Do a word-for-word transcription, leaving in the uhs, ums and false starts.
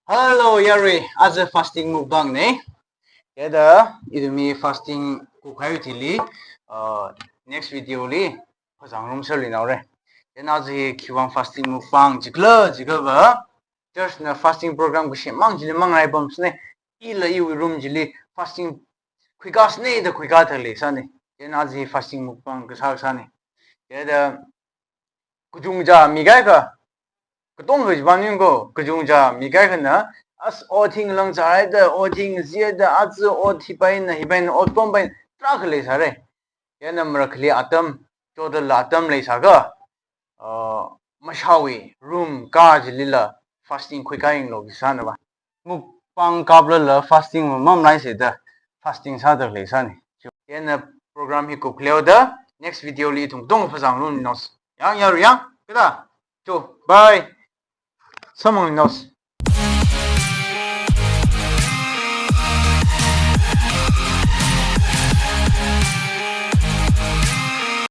Hello, yarui, aja fasting mukbang ne. Keda, ithumwui fasting kukhai thili, uh, next video li, phazang ngarumser luinaore. Then aja hi khiwuivang fasting mukbang jikhala, jikhala va, church na fasting program kasem mang chili manglai pamsane, ila iwui room chili fasting khuikasane da khuikatha leisane. Then aja hi fasting mukbang kasā kasāne. Keda, kachungkha mi kaikha, katonga kajipa ningko, kachungkha mi kaikhana, as ot hi ngalang chāhaida, ot hi ngazihaida, aja ot hipaina, hipaina, ot pampai, tarākha leisāre. Chieina marakhali atam, chotdala atam leisākha, uh, mashāwui room ka chilila fasting khuikayanglu kasāna va. Mukbang kaplala fasting mamamlaiseda fasting sāda leisane. Chieina program hi kupkhaleoda next video li ithum katonga phazang ngarumnao. Yang, yarui yang, keda. Cho, bye. Samphangluinao.